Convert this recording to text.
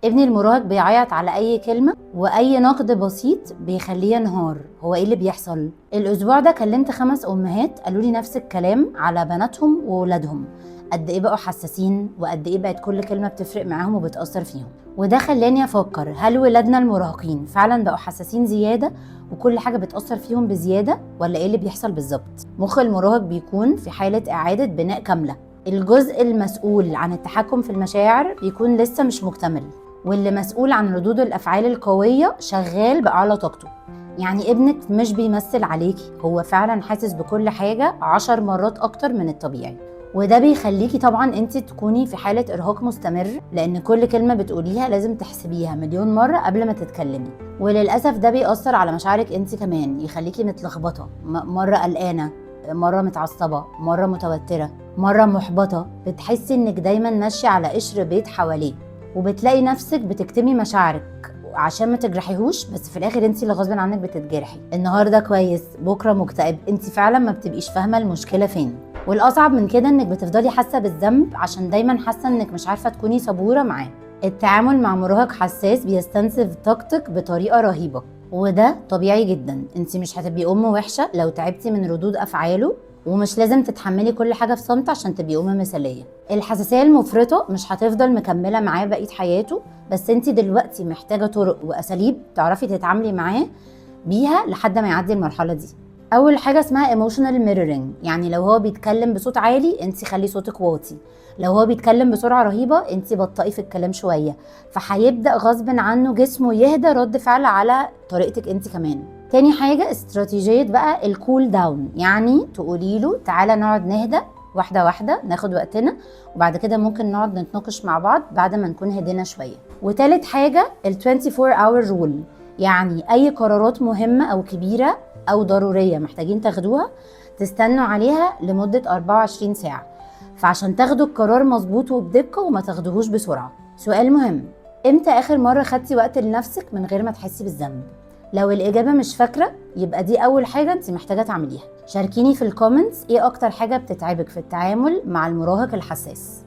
ابني المراهق بيعيط على اي كلمة، واي نقد بسيط بيخليه ينهار. هو ايه اللي بيحصل؟ الاسبوع ده كلمت 5 امهات قالوا لي نفس الكلام على بناتهم وولادهم، قد ايه بقوا حساسين وقد ايه بقت كل كلمة بتفرق معاهم وبتاثر فيهم. وده خلاني افكر، هل ولادنا المراهقين فعلا بقوا حساسين زيادة وكل حاجة بتاثر فيهم بزياده، ولا ايه اللي بيحصل بالظبط؟ مخ المراهق بيكون في حاله اعاده بناء كامله، الجزء المسؤول عن التحكم في المشاعر بيكون لسه مش مكتمل، واللي مسؤول عن ردود الافعال القوية شغال باعلى طاقته. يعني ابنك مش بيمثل عليكي، هو فعلا حاسس بكل حاجة 10 مرات اكتر من الطبيعي، وده بيخليكي طبعا انت تكوني في حاله ارهاق مستمر، لان كل كلمة بتقوليها لازم تحسبيها مليون مرة قبل ما تتكلمي. وللاسف ده بيأثر على مشاعرك انت كمان، يخليكي متلخبطه، مرة قلقانة، مرة متعصبه، مرة متوترة، مرة محبطه. بتحسي انك دايما ماشية على قشر بيض حواليه، وبتلاقي نفسك بتكتمي مشاعرك عشان ما تجرحيهوش، بس في الاخر انت اللي غصب عنك بتتجرحي. النهارده كويس، بكره مكتئب، انت فعلا ما بتبقيش فاهمه المشكلة فين. والاصعب من كده انك بتفضلي حاسه بالذنب عشان دايما حاسه انك مش عارفه تكوني صبوره معاه. التعامل مع مراهق حساس بيستنزف طاقتك بطريقة رهيبة، وده طبيعي جدا. انت مش هتبقي ام وحشة لو تعبتي من ردود افعاله، ومش لازم تتحملي كل حاجة في صمت عشان تبقي ام مثاليه. الحساسية المفرطة مش هتفضل مكملة معاه بقية حياته، بس انت دلوقتي محتاجه طرق واساليب تعرفي تتعاملي معاه بيها لحد ما يعدي المرحلة دي. اول حاجة اسمها emotional mirroring، يعني لو هو بيتكلم بصوت عالي انت خلي صوتك واطي، لو هو بيتكلم بسرعة رهيبة انت بطئي في الكلام شوية، فهيبدا غصب عنه جسمه يهدى رد فعل على طريقتك انت كمان. تاني حاجة استراتيجية بقى ال cool down، يعني تقولي له تعالى نقعد نهدى واحدة واحدة، ناخد وقتنا، وبعد كده ممكن نقعد نتناقش مع بعض بعد ما نكون هدينا شوية. وتالت حاجة ال 24 hour rule، يعني اي قرارات مهمة او كبيرة او ضرورية محتاجين تاخدوها تستنوا عليها لمدة 24 ساعة، فعشان تاخدوا القرار مظبوط وبدقه وما تاخدوهوش بسرعة. سؤال مهم، امتى اخر مرة خدتي وقت لنفسك من غير ما تحسي بالذنب؟ لو الاجابة مش فاكره يبقى دي اول حاجة انت محتاجه تعمليها. شاركيني في ال comments ايه اكتر حاجة بتتعبك في التعامل مع المراهق الحساس.